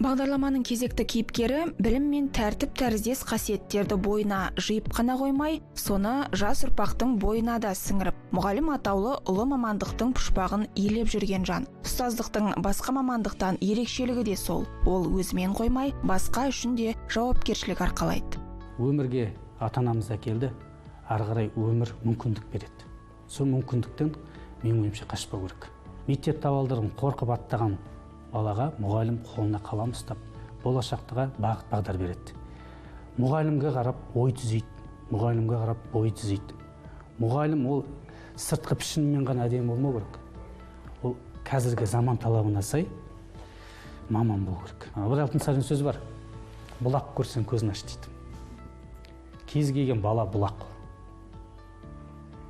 Бағдарламаның кезекті кейіпкері білім мен тәртіп тәріздес қасиеттерді бойына жиып қана қоймай, соны жас ұрпақтың бойына да сіңіріп, мұғалім атаулы ұлы мамандықтың пұшпағын иелеп жүрген жан. Ұстаздықтың басқа мамандықтан ерекшелігі де сол. Ол өзімен қоймай, басқа үшін де жауапкершілік арқалайды. Өмірге ата-анамыз әкелді, ары қарай өмір мүмкіндік береді. Сол мүмкіндіктен менің ойымша қашпау керек. Мектеп табалдырығын қорқып аттаған балаға мұғалім қолына қалам ұстап, болашақтыға бағыт бағдар береді. Мұғалімге қарап ой түзейді, мұғалімге қарап бой түзейді. Мұғалім ол сыртқы пішінімен ғана әдемі болмау керек. Ол қазіргі заман талабына сай маман болу керек. Бір Алтынсарин сөзі бар. Бұлақ көрсең көзін аш дейді. Кез келген бала бұлақ.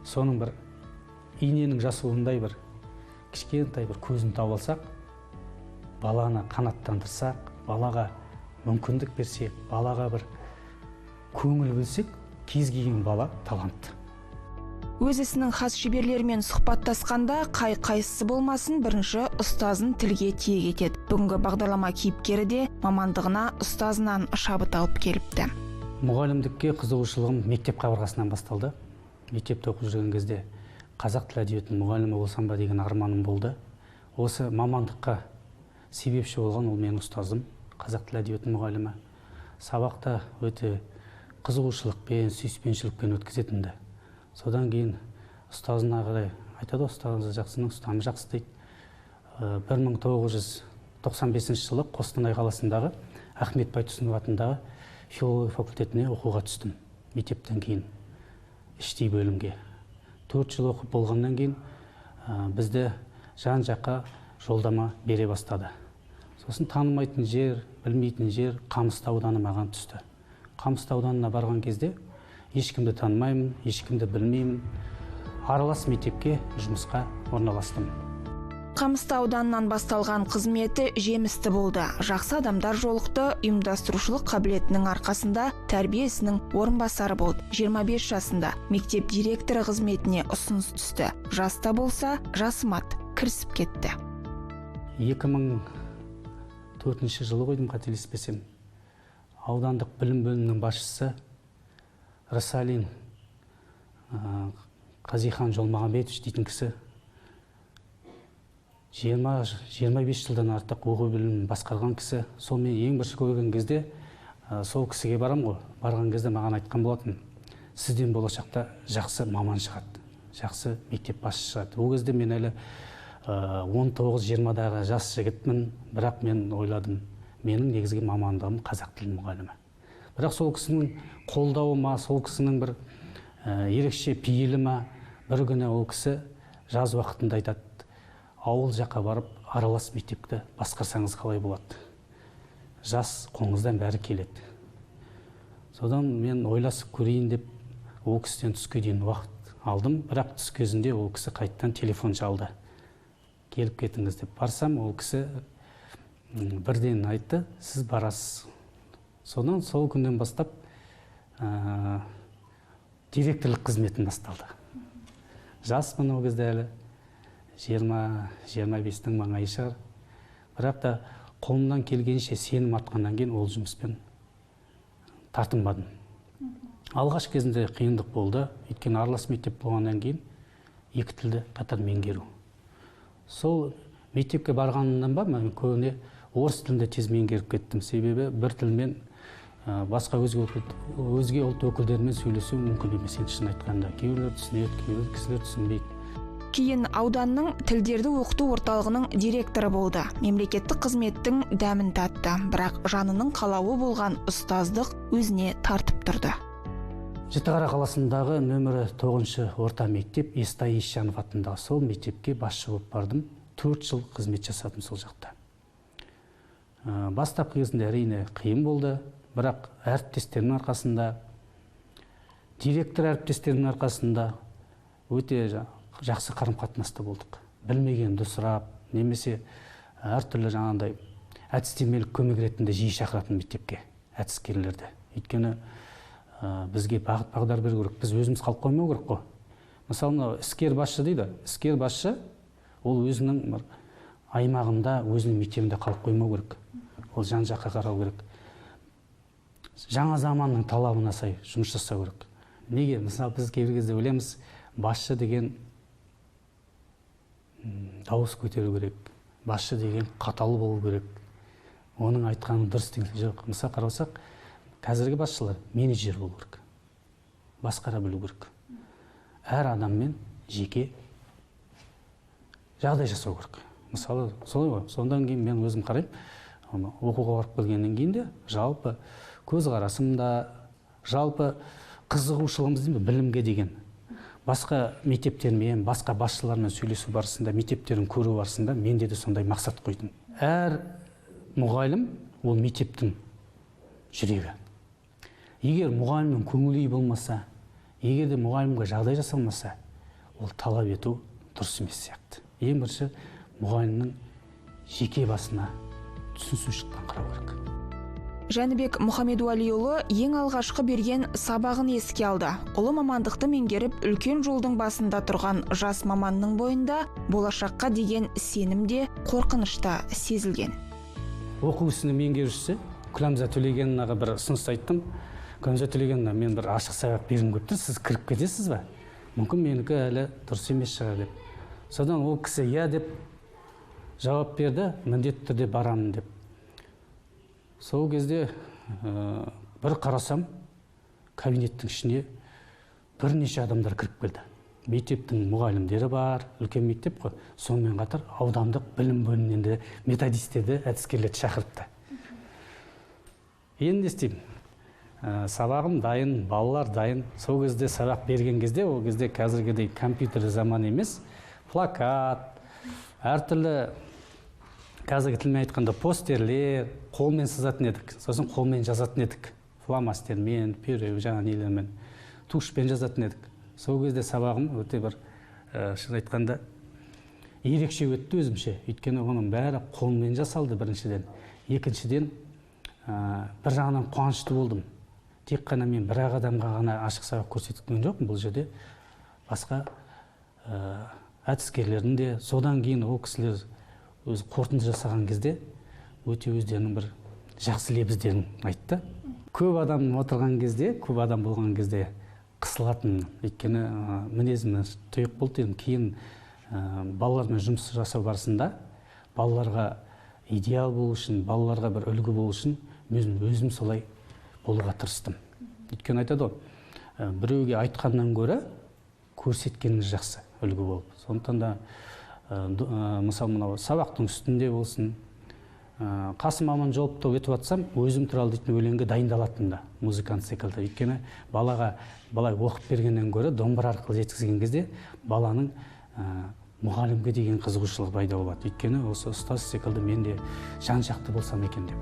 Соның бір иненің жасуындай бір кішкентай бір көзін тауып алсақ, баланы қанаттандырсақ, балаға мүмкіндік берсек, балаға бір көңіл бөлсек, кез келген бала талантты. Өз ісінің хас шеберлерімен сұхбаттасқанда қай қайсысы болмасын бірінші ұстазын тілге тиек етеді. Бүгінгі бағдарлама кейіпкері де мамандығына ұстазынан шабыт алып келіпті. Мұғалімдікке қызығушылығым мектеп қабырғасынан басталды. Мектепте оқып жүрген кезде қазақ тілі әдебиетінің мұғалімі болсам ба деген арманым болды. Осы мамандыққа себепші болған ол менің ұстазым, қазақ тілі әдебиетінің мұғалімі. Сабақта өте қызығушылықпен, сүйіспеншілікпен өткізетінді. Содан кейін ұстазына қарай айтады, ұстазы жақсының ұстамы жақсы дейді. 1995 жылы Қостанай қаласындағы Ахмет Байтұрсынов атындағы филология факультетіне оқуға түстім. Мектептен кейін іштей бөлімге. 4 жыл оқып болғаннан кейін бізді жан-жаққа жолдама бере бастады. Сосын танымайтын жер, білмейтін жер Қамысты ауданы маған түсті. Қамысты ауданына барған кезде ешкімді танымаймын, ешкімді білмеймін. Аралас мектепке жұмысқа орналастым. Қамысты ауданынан басталған қызметі жемісті болды. Жақсы адамдар жолықты, ұйымдастырушылық қабілетінің арқасында тәрбие ісінің орынбасары болды. 25 жасында мектеп директоры қызметіне ұсыныс түсті. Жаста болса, жасымат, кірісіп кетті. 2004 жылы қойдым, қателеспесем. Аудандық білім бөлімінің басшысы Рысалин Қазихан Жолмағамбетович дейтін кісі 25 жылдан артық оқу білімін басқарған кісі. Сол мен ең бірінші көрген кезде сол кісіге барам ғой. Барған кезде маған айтқан болатын, сізден болашақта жақсы маман шығады, жақсы мектеп басшысы шығады. Ол кезде мен әлі 19-20-дағы жас жігітмін, бірақ мен ойладым, менің негізгі мамандығым қазақ тілінің мұғалімі. Бірақ сол кісінің қолдауы ма, сол кісінің бір ерекше пейілі ма, бір күні ол кісі жаз уақытында айтады, ауыл жаққа барып аралас мектепті басқарсаңыз қалай болады? Жас қолыңыздан бәрі келеді. Содан мен ойласып көрейін деп ол кісіден түске дейін уақыт алдым, бірақ түс кезінде ол кісі қайттан телефон шалды. Келіп кетіңіз деп барсам, ол кісі бірден айтты, сіз барасыз. Содан сол күннен бастап директорлық қызметін басталды. Жаспын ол кезде әлі, 20-25-тің маңайы шығар. Бірақ та қолымнан келгенше сенім артқаннан кейін ол жұмыспен тартынбадым. Алғаш кезінде қиындық болды, өйткені аралас мектеп болғаннан кейін екі тілді қатар меңгеру. Сол мектепке барғанымнан ба, мен көбіне орыс тілінде тез меңгеріп кеттім. Себебі бір тілмен басқа өзге ұлт өкілдерімен сөйлесу мүмкін емес, енді шын айтқанда. Кейбіреулер түсінеді, кейбір кісілер түсінбейді. Кейін ауданның тілдерді оқыту орталығының директоры болды. Мемлекеттік қызметтің дәмін татты, бірақ жанының қалауы болған ұстаздық өзіне тартып тұрды. Жітіқара қаласындағы нөмірі 9-шы орта мектеп Естай Есжанов атындағы сол мектепке басшы болып бардым. 4 жыл қызмет жасадым сол жақта. Бастапқы кезінде әрине қиын болды, бірақ әріптестерімнің арқасында, директор әріптестерімнің арқасында өте жақсы қарым-қатынаста болдық. Білмегенді сұрап, немесе әртүрлі жаңағындай әдістемелік көмек ретінде жиі шақыратын мектепке әдіскерлерді. Өйткені бізге бағыт бағдар беру керек, біз өзіміз қалып қоймау керек қой. Мысалы, мынау іскер басшы дейді. Іскер басшы ол өзінің аймағында, өзінің мектебінде қалып қоймау керек. ол жан жаққа қарау керек. Жаңа заманның талабына сай жұмыс жасау керек. Неге? Мысалы, біз кейбір кезде ойлаймыз, басшы деген дауыс көтеру керек, басшы деген қатал болу керек, оның айтқаны дұрыс деген жоқ. Мысалы, қарасақ, қазіргі басшылар менеджер болу керек, басқара білу керек, әр адаммен жеке жағдай жасау керек. Мысалы, солай ғой. Содан кейін мен өзім қараймын, оқуға барып келгеннен кейін де жалпы көзқарасым да, жалпы қызығушылығымыз деймін білімге деген. Басқа мектептермен, басқа басшылармен сөйлесу барысында, мектептерін көру барысында менде де сондай мақсат қойдым. Әр мұғалім ол мектептің жүрегі. Егер мұғалімнің көңілі болмаса, егер де мұғалімге жағдай жасалмаса, ол талап ету дұрыс емес сияқты. Ең бірінші мұғалімнің жеке басына түсінушіліктен қарау керек. Жәнібек Мұхамедуалиұлы ең алғашқы берген сабағын еске алды. Ұлы мамандықты меңгеріп, үлкен жолдың басында тұрған жас маманның бойында болашаққа деген сенім де, қорқыныш та сезілген. Оқу ісінің меңгерушісі Күләмза Төлегеновнаға бір ұсыныс айттым. Күләмза Төлегеновна, мен бір ашық сабақ бергім келіп тұр, сіз кіріп кетесіз бе? Мүмкін менікі әлі дұрыс емес шығар деп. Содан ол кісі иә деп жауап берді, міндетті түрде барамын деп. Сол кезде бір қарасам, кабинеттің ішіне бірнеше адамдар кіріп келді. Мектептің мұғалімдері бар, үлкен мектеп қой. Сонымен қатар аудандық білім бөлімінен де методистерді, әдіскерлерді шақырыпты. Енді не істеймін? Сабағым дайын, балалар дайын. Сол кезде сабақ берген кезде, ол кезде қазіргідей компьютер заман емес, плакат, әртүрлі қазіргі тілмен айтқанда постерлер, қолмен сызатын едік, сосын қолмен жазатын едік, фломастермен, перо, жаңа нелермен, тушпен жазатын едік. Сол кезде сабағым өте бір, шын айтқанда, ерекше өтті өзімше. Өйткені оның бәрі қолмен жасалды біріншіден. Екіншіден, бір жағынан қуанышты болдым. Тек қана мен бір ақ адамға ғана ашық сабақ көрсеткен жоқпын, бұл жерде басқа әдіскерлердің де, содан кейін ол кісілер өз қорытынды жасаған кезде өте өздерінің бір жақсы лебіздерін айтты. Көп адам отырған кезде, көп адам болған кезде қысылатын, өйткені мінезім тұйық болды. Енді кейін балалармен жұмыс жасау барысында балаларға идеал болу үшін, балаларға бір үлгі болу үшін өзім солай болуға тырыстым. Өйткені айтады ғой, біреуге айтқаннан гөрі көрсеткеніңіз жақсы үлгі болып. Сондықтан да мысалы мынау сабақтың үстінде болсын, Қасым Аманжоловты өтіп атсам, өзім туралы дейтін өлеңге дайындалатын да музыкант секілді. Өйткені балаға былай оқып бергеннен гөрі домбыра арқылы жеткізген кезде баланың мұғалімге деген қызығушылығы пайда болады. Өйткені осы ұстаз секілді мен де жан-жақты болсам екен деп.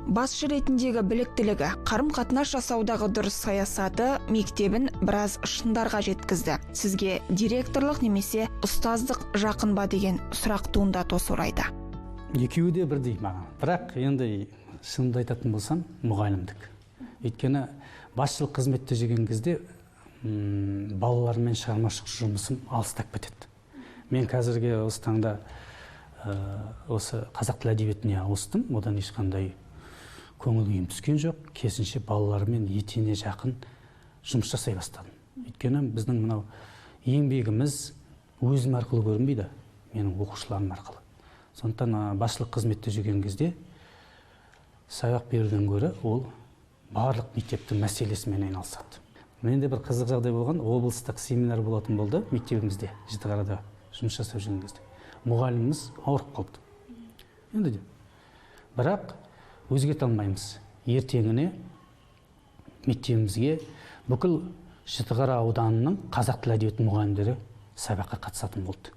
Басшы ретіндегі біліктілігі, қарым-қатынас жасаудағы дұрыс саясаты мектебін біраз шыңдарға жеткізді. Сізге директорлық немесе ұстаздық жақын ба деген сұрақ туындады осы орайда. Екеуі де бірдей маған. Бірақ енді шынымды айтатын болсам, мұғалімдік. Өйткені басшылық қызметте жүрген кезде балалармен шығармашылық жұмысым алыстап кетеді. Мен қазіргі осы таңда осы қазақ тілі әдебиетіне ауыстым, одан ешқандай көңіл күйім түскен жоқ. Керісінше балалармен етене жақын жұмыс жасай бастадым. Өйткені біздің мынау еңбегіміз өзім арқылы көрінбейді, менің оқушыларым арқылы. Сондықтан басшылық қызметте жүрген кезде сабақ беруден гөрі ол барлық мектептің мәселесімен айналысады. Менде бір қызық жағдай болған, облыстық семинар болатын болды мектебімізде, Жітіқарада жұмыс жасап жүрген кезде. Мұғаліміміз ауырып қалды. Енді де. Бірақ өзгерте алмаймыз. Ертеңіне мектебімізге бүкіл Жітіқара ауданының қазақ тілі әдебиеті мұғалімдері сабаққа қатысатын болды.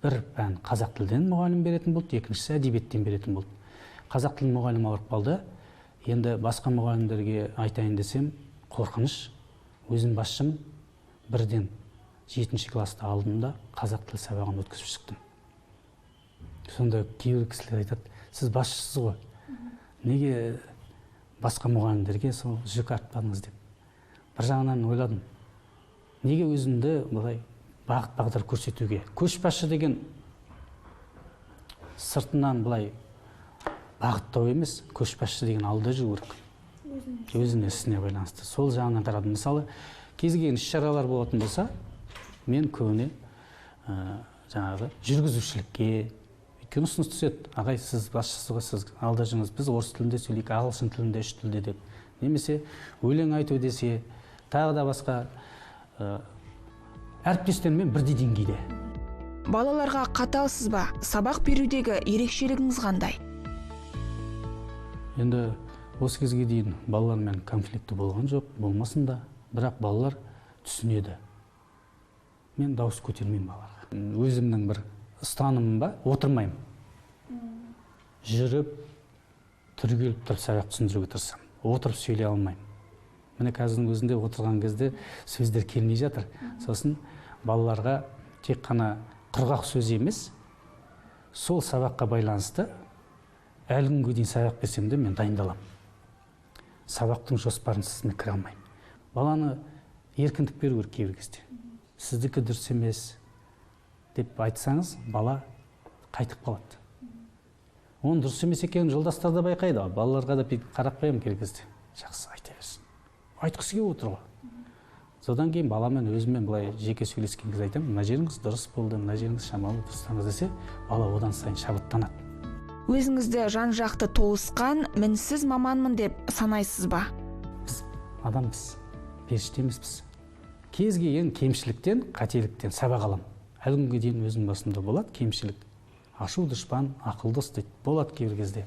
Бір пән қазақ тілден мұғалім беретін болды, екіншісі әдебиеттен беретін болды. Қазақ тілінің мұғалімі ауырып қалды. Енді басқа мұғалімдерге айтайын десем, қорқыныш. Өзім басшым, бірден 7-ші класста алдым да қазақ тілі сабағын өткізіп шықтым. Сонда кейбір кісілер айтады, сіз басшысыз ғой, неге басқа мұғалімдерге сол жүк артпадыңыз деп. Бір жағынан ойладым, неге өзімді былай бағыт бағдар көрсетуге. Көшбасшы деген сыртынан былай Бағыттау емес, көшбасшы деген алда жүру керек. Өзінің ісіне байланысты. Сол жағынан қарадым. Мысалы, кез келген іс-шаралар болатын болса, мен көбіне жаңағы жүргізушілікке, өйткені ұсыныс түседі. Ағай, сіз басшысы ғой, сіз алда жүріңіз, біз орыс тілінде сөйлейік, ағылшын тілінде, үш тілде деп. Немесе өлең айту десе, тағы да басқа әріптестеріммен бірдей деңгейде. Балаларға қаталсыз ба? Сабақ берудегі ерекшелігіңіз қандай? Енді осы кезге дейін балалармен конфликті болған жоқ, болмасын да, бірақ балалар түсінеді. Мен дауыс көтермеймін балаларға. Өзімнің бір ұстанымым ба, отырмаймын. Жүріп, түрегеліп тұрып сабақ түсіндіруге тырысамын. Отырып сөйлей алмаймын. Міне қазірдің өзінде отырған кезде сөздер келмей жатыр. Сосын балаларға тек қана құрғақ сөз емес, сол сабаққа байланысты әлі күнге дейін сабақ берсем де мен дайындаламын. Сабақтың жоспарынсыз мен кіре алмаймын. Баланы еркіндік беру керек кейбір кезде. Сіздікі дұрыс емес деп айтсаңыз, бала қайтып қалады. Оның дұрыс емес екенін жолдастар да байқайды. Балаларға да қарап қоямын кейбір кезде. Жақсы, айта берсін. Айтқысы келіп отыр ғой. Содан кейін баламен өзіммен былай жеке сөйлескен кезде айтамын, мына жеріңіз дұрыс болды, мына жеріңіз шамалы дұрыстаңыз десе, бала одан сайын шабыттанады. Өзіңізді жан-жақты толысқан, мінсіз маманмын деп санайсыз ба? Біз адамбыз, періште емеспіз. Кез келген кемшіліктен, қателіктен сабақ аламын. Әлі күнге дейін өзім басымда болады кемшілік. Ашу дұшпан, ақыл дос дейді. Болады кейбір кезде.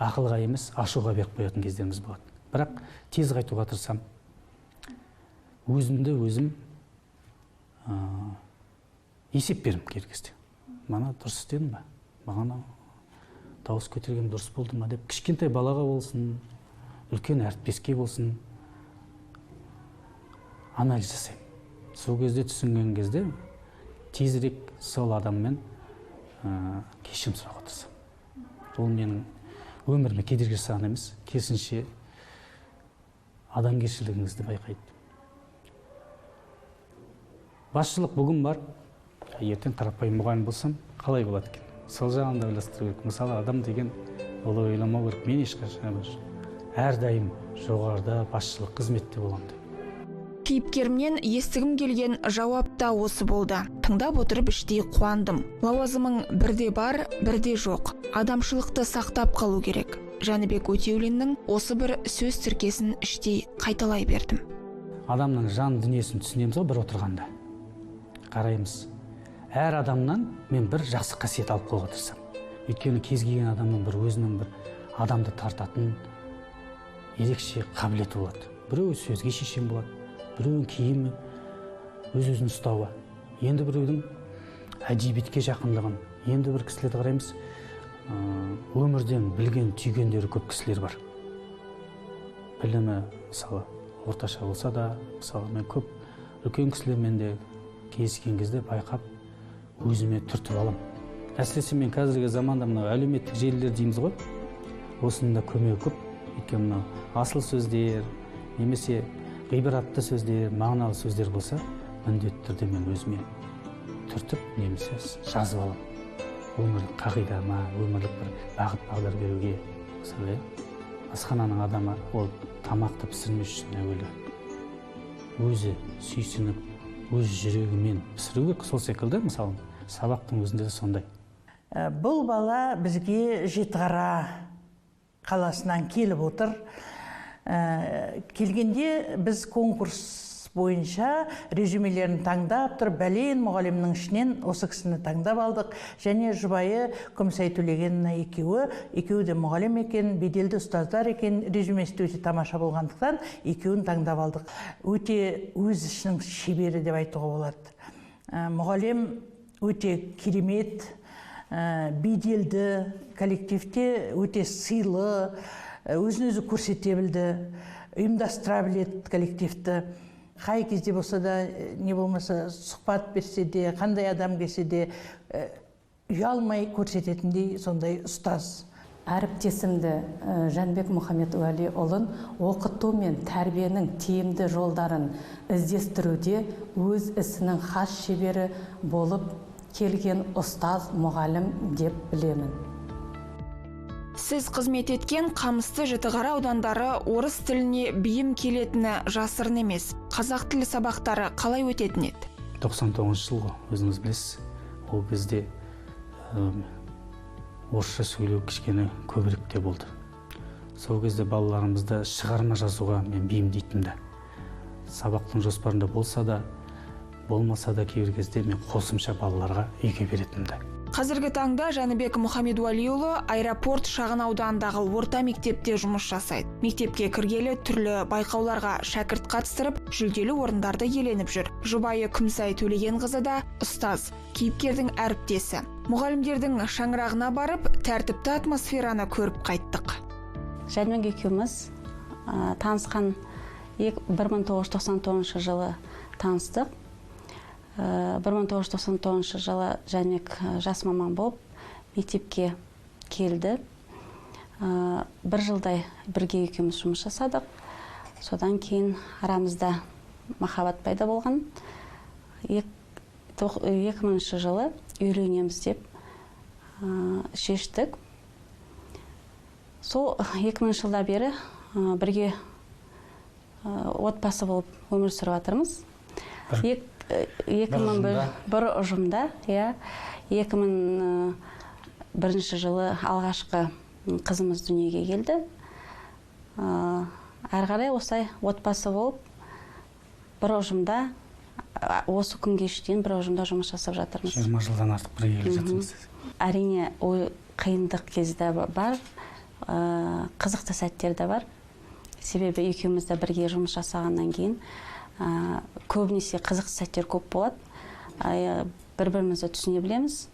Ақылға емес, ашуға беріп қоятын кездеріміз болады. Бірақ тез қайтуға тырысамын. Өзімді өзім есеп беремін кейбір кезде. Мана дұрыс істедім ба? Маған дауыс көтерген дұрыс болды ма деп, кішкентай балаға болсын, үлкен әріптеске болсын анализ жасаймын. Сол кезде түсінген кезде тезірек сол адаммен кешірім сұрауға тырысамын. Ол менің өміріме кедергі жасаған емес, керісінше адамгершілігіңізді байқайды. Басшылық бүгін бар, ертең қарапайым мұғалім болсам қалай болады екен? Сол жағын да ойластыру керек. Мысалы, адам деген олай ойламау керек. Мен ешқашан әрдайым жоғарыда басшылық қызметте боламын деп. Кейіпкерімнен естігім келген жауап та осы болды. Тыңдап отырып іштей қуандым. Лауазымың бірде бар, бірде жоқ. Адамшылықты сақтап қалу керек. Жәнібек Өтеулиннің осы бір сөз тіркесін іштей қайталай бердім. Адамның жан дүниесін түсінеміз ғой бір отырғанда. Қараймыз. Әр адамнан мен бір жақсы қасиет алып қалуға тырысамын. Өйткені кез келген адамның бір өзінің бір адамды тартатын ерекше қабілеті болады. Біреуі сөзге шешен болады, біреуінің киімі, өз-өзін ұстауы, енді біреудің әдебиетке жақындығын, енді бір кісілерді қараймыз, өмірден білген түйгендері көп кісілер бар. Білімі, мысалы, орташа болса да, мысалы, мен көп үлкен кісілермен де кездескен кезде байқап өзіме түртіп аламын. Әсіресе мен қазіргі заманда мынау әлеуметтік желілер дейміз ғой, осының да көмегі көп. Өйткені мынау асыл сөздер, немесе ғибратты сөздер, мағыналы сөздер болса, міндетті түрде мен өзіме түртіп, немесе жазып аламын. Өмірлік қағидама, өмірлік бір бағыт бағдар беруге. Мысалы, асхананың адамы ол тамақты пісірмес үшін әуелі өзі сүйсініп, өз жүрегімен пісіру керек. Сол секілді, мысалы, сабақтың өзінде де сондай. Бұл бала бізге Жетіқара қаласынан келіп отыр. Келгенде біз конкурс бойынша резюмелерін таңдап тұрып, бәлен мұғалімнің ішінен осы кісіні таңдап алдық. Және жұбайы Күмісай Төлегенова екеуі де мұғалім екен, беделді ұстаздар екен, резюмесі өте тамаша болғандықтан екеуін таңдап алдық. Өте өз ісінің шебері деп айтуға болады. Мұғалім өте керемет, беделді, коллективте өте сыйлы, өзін өзі көрсете білді, ұйымдастыра біледі коллективті. Қай кезде болса да, не болмаса сұхбат берсе де, қандай адам келсе де, ұялмай көрсететіндей сондай ұстаз. Әріптесімді Жәнібек Мұхамедуәлиұлын оқыту мен тәрбиенің тиімді жолдарын іздестіруде өз ісінің хас шебері болып келген ұстаз мұғалім деп білемін. Сіз қызмет еткен Қамысты, Жітіқара аудандары орыс тіліне бейім келетіні жасырын емес. Қазақ тілі сабақтары қалай өтетін еді? 99 жыл ғой, өзіңіз білесіз. Ол кезде орысша сөйлеу кішкене көбірек те болды. Сол кезде балаларымызды шығарма жазуға мен бейімдейтінмін де. Сабақтың жоспарында болса да, болмаса да кейбір кезде мен қосымша балаларға үйге беретінмін де. Қазіргі таңда Жәнібек Мұхамедуалиұлы аэропорт шағын ауданындағы орта мектепте жұмыс жасайды. Мектепке кіргелі түрлі байқауларға шәкірт қатыстырып, жүлделі орындарды иеленіп жүр. Жұбайы Күмісай Төлегенқызы да ұстаз, кейіпкердің әріптесі. Мұғалімдердің шаңырағына барып, тәртіпті атмосфераны көріп қайттық. Жәнібек екеуміз танысқан 1999 жылы таныстық. 1999 жылы Жәнібек жас маман болып мектепке келді. Бір жылдай бірге екеуміз жұмыс жасадық. Содан кейін арамызда махаббат пайда болған. 2000 жылы үйленеміз деп шештік. Сол 2000 жылда бері бірге отбасы болып өмір сүріп жатырмыз. 2001 ұжымда, 2001 жылы алғашқы қызымыз дүниеге келді. Әрі қарай осылай отбасы болып бір ұжымда, осы күнге шейін бір ұжымда жұмыс жасап жатырмыз. 20 жылдан артық бірге келе жатырмыз. Әрине, қиындық кезде бар, қызықты сәттер де бар. Себебі екеуміз де бірге жұмыс жасағаннан кейін көбінесе қызықты сәттер көп болады. Бір-бірімізді түсіне білеміз.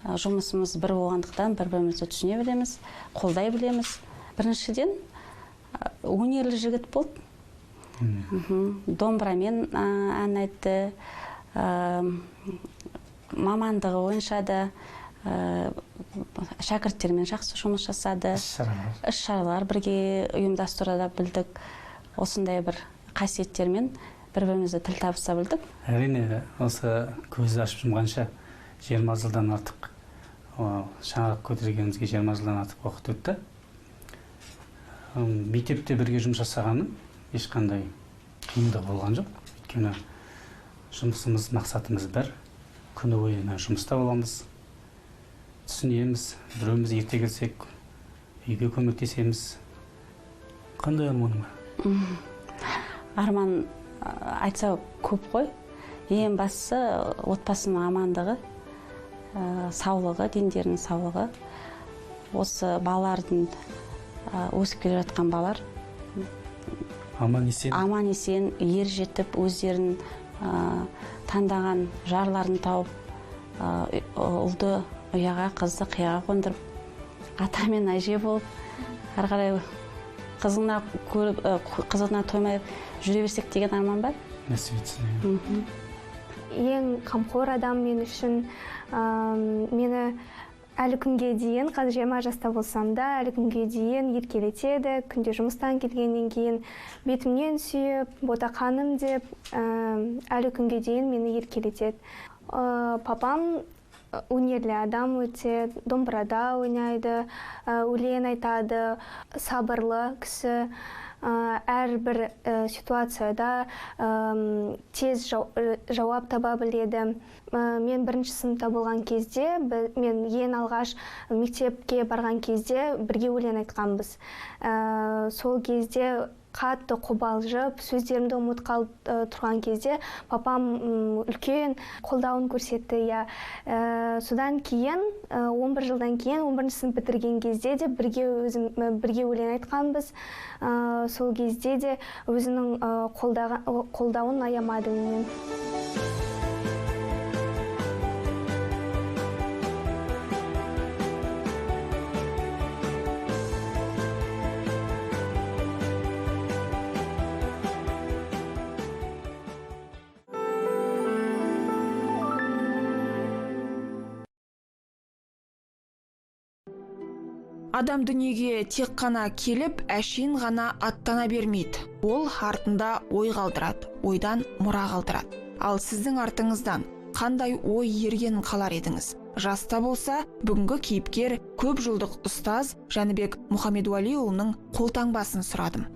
Жұмысымыз бір болғандықтан бір-бірімізді түсіне білеміз, қолдай білеміз. Біріншіден, өнерлі жігіт болды. Домбырамен ән айтты, мамандығы бойынша да шәкірттермен жақсы жұмыс жасады. Іс-шаралар бірге ұйымдастыра да білдік. Осындай бір қасиеттермен бір-бірімізді тіл табыса білдік. Әрине, осы көзді ашып жұмғанша 20 жылдан артық шаңырақ көтергенімізге 20 жылдан артық уақыт өтті. Мектепте бірге жұмыс жасағаным ешқандай қиындық болған жоқ. Өйткені жұмысымыз, мақсатымыз бір. Күні бойына жұмыста боламыз, түсінеміз, біреуміз ерте келсек, үйге көмектесеміз. Қандай арманың бар? Арман айтса көп қой. Ең бастысы отбасының амандығы, саулығы, дендерінің саулығы. Осы балалардың, өсіп келе жатқан балалар аман есен ер жетіп, өздерін таңдаған жарларын тауып, ұлды ұяға, қызды қияға қондырып, ата мен әже болып, әрі қарай қызығына көріп, қызығына тоймай жүре берсек деген арман бар. Нәсіп етсін. Ең қамқор адам мен үшін, мені әлі күнге дейін, қазір 20 жаста болсам да, әлі күнге дейін еркелетеді. Күнде жұмыстан келгеннен кейін бетімнен сүйіп, ботақаным деп, әлі күнге дейін мені еркелетеді. Папам өнерлі адам өте, домбырада ойнайды, өлең айтады, сабырлы кісі. Әрбір ситуацияда тез жауап таба біледі. Мен бірінші сыныпта болған кезде, мен ең алғаш мектепке барған кезде бірге өлең айтқанбыз. Сол кезде қатты қобалжып, сөздерімді ұмытып қалып тұрған кезде папам үлкен қолдауын көрсетті. Содан кейін, 11 жылдан кейін, 11 сынып бітірген кезде де бірге өлең айтқанбыз. Сол кезде де өзінің қолдауын аямады менен. Адам дүниеге тек қана келіп, әшейін ғана аттана бермейді. Ол артында ой қалдырады, ойдан мұра қалдырады. Ал сіздің артыңыздан қандай ой ергенін қалар едіңіз? Жас та болса, бүгінгі кейіпкер, көп жылдық ұстаз Жәнібек Мұхамедуалиұлының қолтаңбасын сұрадым.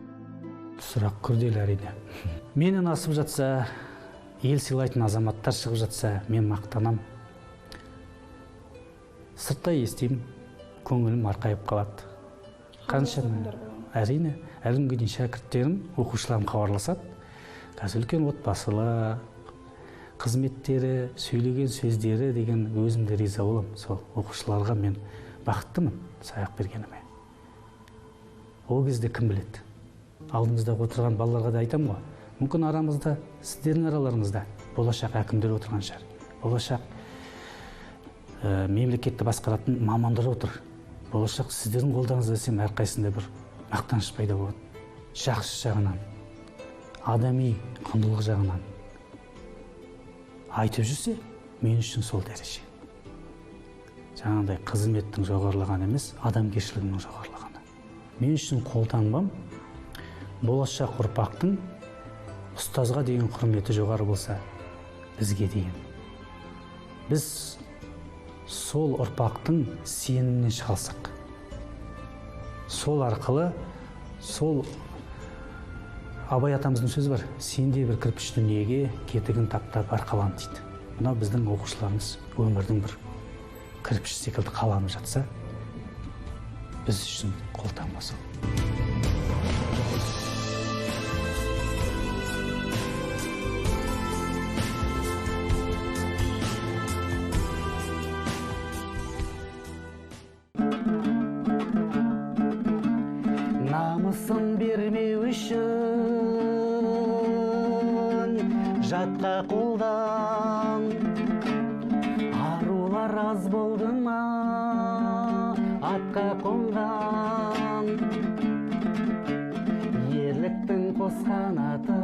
Сұрақ күрделі, әрине. Менен асып жатса, ел сыйлайтын азаматтар шығып жатса, мен мақтанам. Сырттай естимін, көңілім арқайып қалады. Қаншама, әрине, әлі күнге дейін шәкірттерім, оқушыларым хабарласады. Қазір үлкен отбасылы, қызметтері, сөйлеген сөздері деген, өзім де риза боламын. Сол оқушыларға мен бақыттымын сабақ бергеніме. Ол кезде кім біледі? Алдымызда отырған балаларға да айтамын ғой. Мүмкін, арамызда, сіздердің араларыңызда болашақ әкімдер отырған шығар. Болашақ мемлекетті басқаратын мамандар отыр. Болашақ сіздердің қолдарыңызда десем, әрқайсысында бір мақтаныш пайда болады. Жақсы жағынан, адами құндылық жағынан айтып жүрсе, мен үшін сол дәреже. Жаңағыдай қызметтің жоғарылағаны емес, адамгершілігінің жоғарылағаны. Мен үшін қолтаңбам болашақ ұрпақтың ұстазға деген құрметі жоғары болса, бізге деген. Біз сол ұрпақтың сенімінен шыға алсақ, сол арқылы, сол Абай атамыздың сөзі бар, сенде бір кірпіш дүниеге кетігін таптап арқалан дейді. Мынау біздің оқушыларымыз өмірдің бір кірпіш секілді қаланып жатса, біз үшін қолтаңба сол. Намысын бермеу үшін жатқа қолдан арулар аз болды ма атқа қонған, ерліктің қосқан аты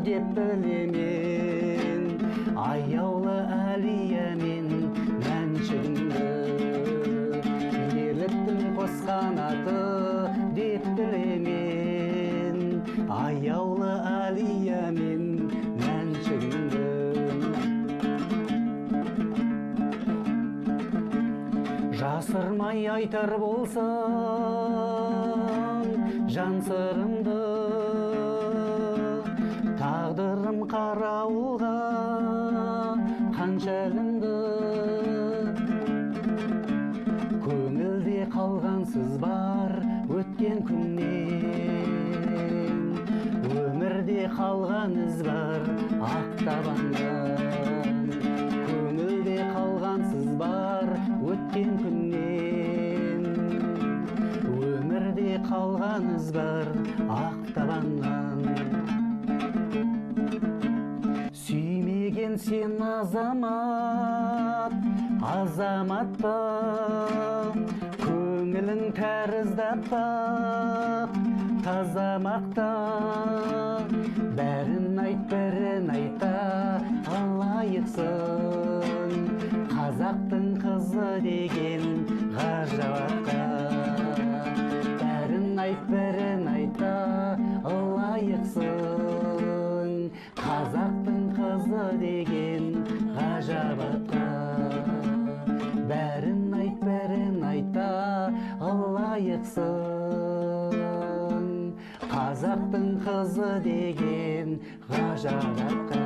деп білемен аяулы Әлия мен Мәншүгімді. Ерліктің қосқан аты деп білемен аяулы Әлия мен Мәншүгімді. Жасырмай айтар болсам жан сырымды, тағдырым қарауылға қанша ілінді. Көңілде қалғансыз бар өткен күннен, өмірде қалған із бар ақ табаннан. Көңілде қалғансыз бар өткен күннен, өмірде қалған із бар ақ табаннан. Сүймеген сен азамат, азаматты, көңілің тәрізді аппақ таза мақта. Бәрін айт, бірін айта лайықсың қазақтың қызы деген ғажапқа. Бәрін айт, бірін айта лайықсың қазақтың қызы деген ғажабатқа. Бәрін айт, бірін айта лайықсың қазақтың қызы деген ғажабатқа.